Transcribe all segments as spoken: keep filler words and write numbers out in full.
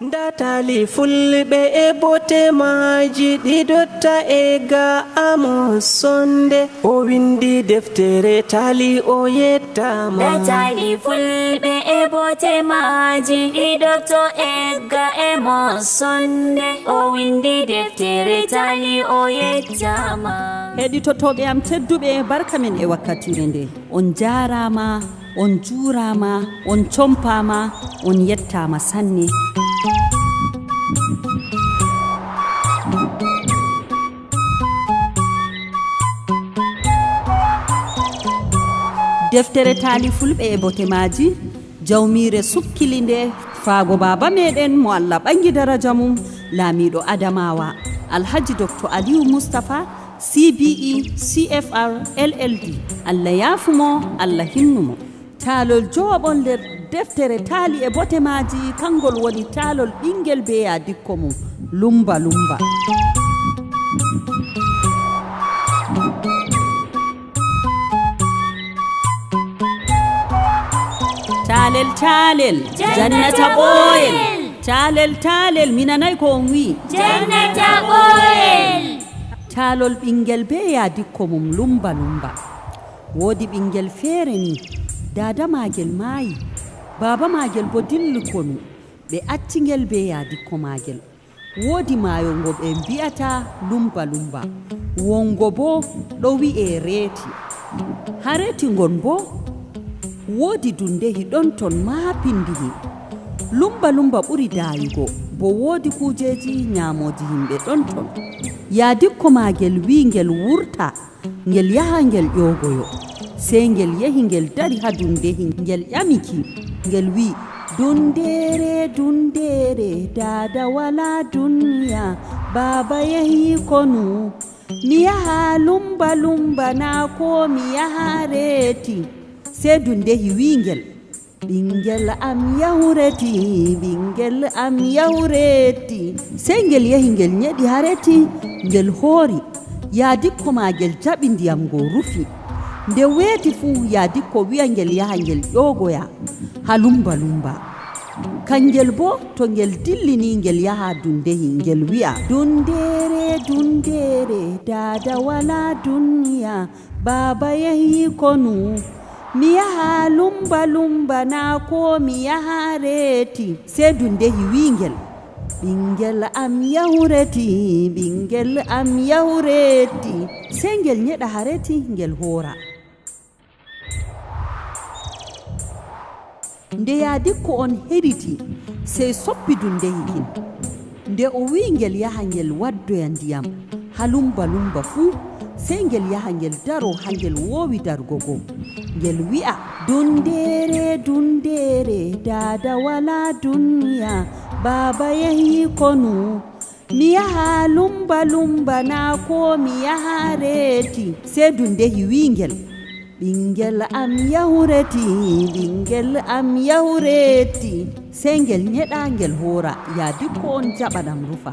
Nda taali fulɓe e bote maaji ɗi dotta e ga Amos Sonde. O windi deftere taali o yettaama. Nda taali fulɓe e bote maaji ɗi dotta e ga Amos Sonde. O windi deftere taali o yettaama. Heɗitotooɓe am tedduɓe, barka men e wakkatire nde. On njaaraama, on njuuraama, on compaama, on yettaama sanne. Deftere taali fulɓe e bote maaji, jawmiire sukkili nde, faago baaba meɗen mo Allah ɓangi daraja mum, laamiiɗo Adamawa, Alhaji Doktor Aliyu Mustapha, C B E, C F R, L L D. Allah yaafu mo, Allah hinnu mo. Taalol jooɓol nder deftere taali e bote maaji, kangol woni taalol ɓingel be yaadikko mum, Lumba Lumba. Taalel, taalel, jannata ɓooyel. Taalel, taalel, mi nanay ko on wi'i. Jannata ɓooyel. Taalol ɓingel be yaadikko mum, Lumba Lumba. Woodi ɓingel feere ni, daada maagel maayi, baaba maagel bo dilli konu, ɓe acci ngel be yaadikko maagel. Woodi maayo ngo ɓe mbi'ata Lumba Lumba, wongo bo ɗo wi'e Reeti. Haa Reeti ngon bo, woodi dundehi ɗon ton maapindini. Lumba Lumba ɓuri daayugo, bo woodi kuujeeji nyaamooji himɓe ɗon ton. Yaadikko maagel wi'i ngel wurta, ngel yaha ngel ƴoogoyo. Sey ngel yehi ngel dari haa dundehi, ngel ƴami ki, ngel wi'i, "Dundeere, dundeere, daada walaa dunya, baaba yehi konu. Mi yaha Lumba Lumba naa ko mi yaha Reeti?" Sey dundehi wi'i ngel, "Ɓingel am yahu Reeti, ɓingel am yahu Reeti." Sey ngel yehi ngel nyeɗi haa Reeti, ngel hoori. Yaadikko maagel jaɓi ndiyam ngo rufi. Nde weeti fuu, yaadikko wi'a ngel yaha ngel ƴoogoya haa Lumba Lumba. Kangel boo, to ngel dillini, ngel yaha dundehi, ngel wi'a, "Dundeere, dundeere, daada walaa dunya, baaba yehi konu. Mi yaha Lumba Lumba naa ko mi yaha Reeti?" Sey dundehi wi'i ngel, "Ɓingel am yahu Reeti, ɓingel am yahu Reeti." Sey ngel nyeɗa haa Reeti, ngel hoora. Nde yaadikko on hiriti, sey soppi dundehi kin. Nde o wi'i ngel yaha ngel waddoya ndiyam haa Lumba Lumba fuu, sey ngel yaha ngel daro haa ngel woowi dargo go. Ngel wi'a, "Dundeere, dundeere, daada walaa dunya, baaba yehi konu. Mi yaha Lumba Lumba naa ko mi yaha Reeti?" Sey dundehi wi'i ngel, "Ɓingel am yahu Reeti, ɓingel am yahu Reeti." Sey ngel nyeɗa ngel hoora, yaadikko on jaɓa ɗam rufa.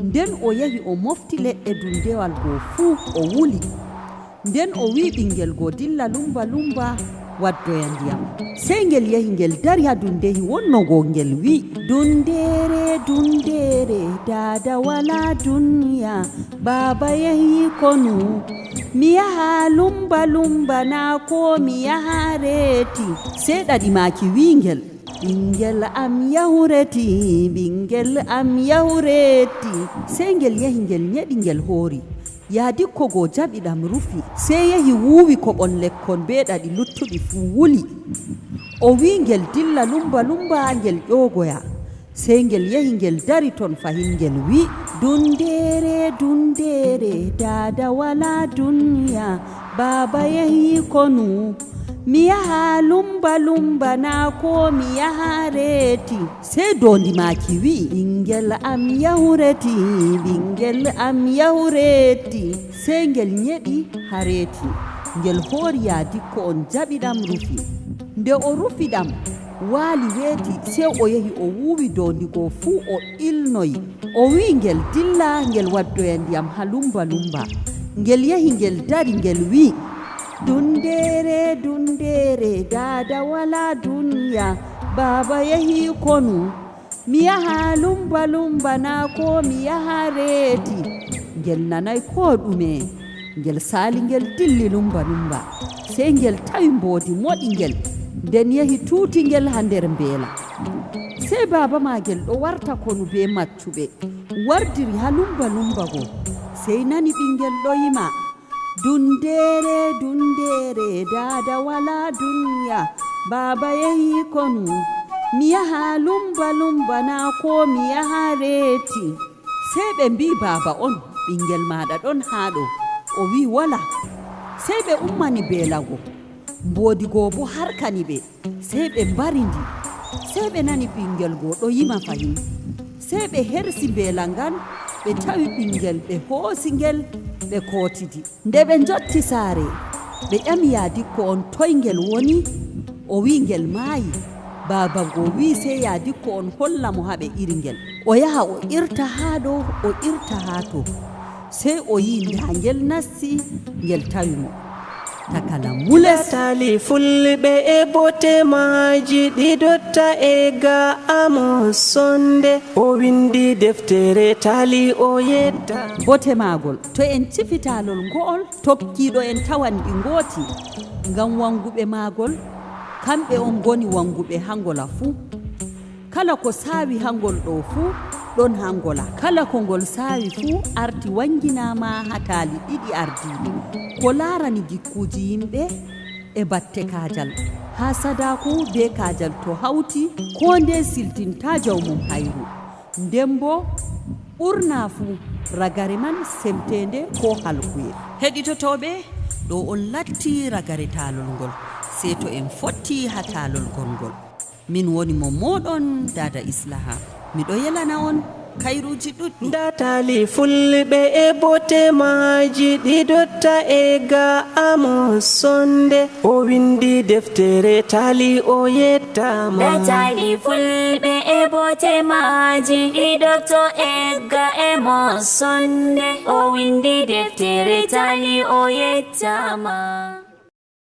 Nden o yehi o mofti leɗɗe dundewal go fuu o wuli. Nden o wi'i ɓingel go dilla Lumba Lumba waddoya ndiyam. Sey ngel yehi ngel dari haa dundehi wonno go ngel wi'i, "Dundeere, dundeere, daada walaa dunya, baaba yehi konu. Mi yaha Lumba Lumba naa ko mi yaha Reeti?" Sey ɗaɗi maaki wi'i ngel, "Ɓingel am yahu Reeti, ɓingel am yahu Reeti." Sey ngel yehi ngel nyeɗi ngel hoori. Yaadikko go jaɓi ɗam rufi. Sey yehi wuuwi koɓon lekkon bee ɗaɗi luttuɗi fuu wuli. O wi'i ngel dilla Lumba Lumba ngel ƴoogoya. Sey ngel yehi ngel dari ton fahin ngel wi'i, "Dundeere, dundeere, daada walaa dunya, baaba yehi konu. Mi yaha Lumba Lumba naa ko mi yaha Reeti?" Sey doondi maaki wi'i, "Ɓingel am yahu Reeti, ɓingel am yahu Reeti." Sey ngel nyeɗi haa Reeti. Ngel hoori yaadikko on jaɓi ɗam rufi. Nde o rufi ɗam, waali weeti, sey o yehi o wuuwi doondi go fuu o ilnoyi. O wi'i ngel dilla ngel waddoya ndiyam haa Lumba Lumba. Ngel yehi ngel dari ngel wi'i, "Dundeere, dundeere, daada walaa dunya, baaba yehi konu. Mi yaha lumba lumba naa ko mi yaha reeti. Ngel nanay koo ɗume. Ngel saali ngel dilli lumba lumba. Sey ngel tawi mboodi moɗi ngel. Nden yehi tuuti ngel haa nder mbeela. Sey baaba maagel ɗo warta konu bee maccuɓe. Wardiri haa lumba lumba go. Sey nani ɓingel ɗo yima. Dundeere, dundeere, daada walaa dunya. Baaba yehi konu. Mi yaha lumba lumba naa ko mi yaha reeti. Sey ɓe mbi'i baaba on, ɓingel maaɗa ɗon haa ɗo. O wi'i walaa. Sey ɓe ummani beela go. Mboodi go boo harkani ɓe. Sey ɓe mbari ndi. Sey ɓe nani ɓingel go ɗo yima fahin. Sey ɓe hersi mbeela ngan, ɓe tawi ɓingel, ɓe hoosi ngel, ɓe kootidi. Nde ɓe njotti saare, ɓe ƴami yaadikko on toy ngel woni, o wi'i ngel maayi. Baaba go wi'i sey yaadikko on holla mo haa ɓe iri ngel. O yaha o irta haa ɗo, o irta haa to. Sey o yi'i ndaa ngel nasti, ngel tawi mo. Takala mules. Taali fulɓe e bote maaji ɗi dotta e ga amo sonde. O windi deftere taali o yetta. Bote maagol. To en cifi taalol ngo'ol, tokkiiɗo en tawan ɗi ngooti. Ngam wanguɓe maagol, kamɓe on ngoni wanguɓe haa ngola fuu. Kala ko saawi haa ngol ɗo fuu, ɗon haa ngola. Kala ko ngol saawi fuu arti wanginaama haa taali ɗiɗi ardiiɗi. Ko laarani gikkuuji yimɓe e batte kaajal, haa sadaaku bee kaajal to hawti, koo ndeye siltintaa jawmum hayru. Nden boo, ɓurna fuu, ragare man semteende koo halkuye. Heɗitotooɓe, ɗo on latti ragare taalol ngol, sey to en fotti haa taalol gongol. Min woni mo mooɗon Daada Islaha. Miɗo yelana on kayruuji ɗuɗɗi. Nda taali fulɓe e bote maaji ɗi dotta e ga amo sonde. O windi deftere taali o yettama. Nda taali fulɓe e bote maaji ɗi dotta e ga amo sonde. O windi deftere taali o yettama.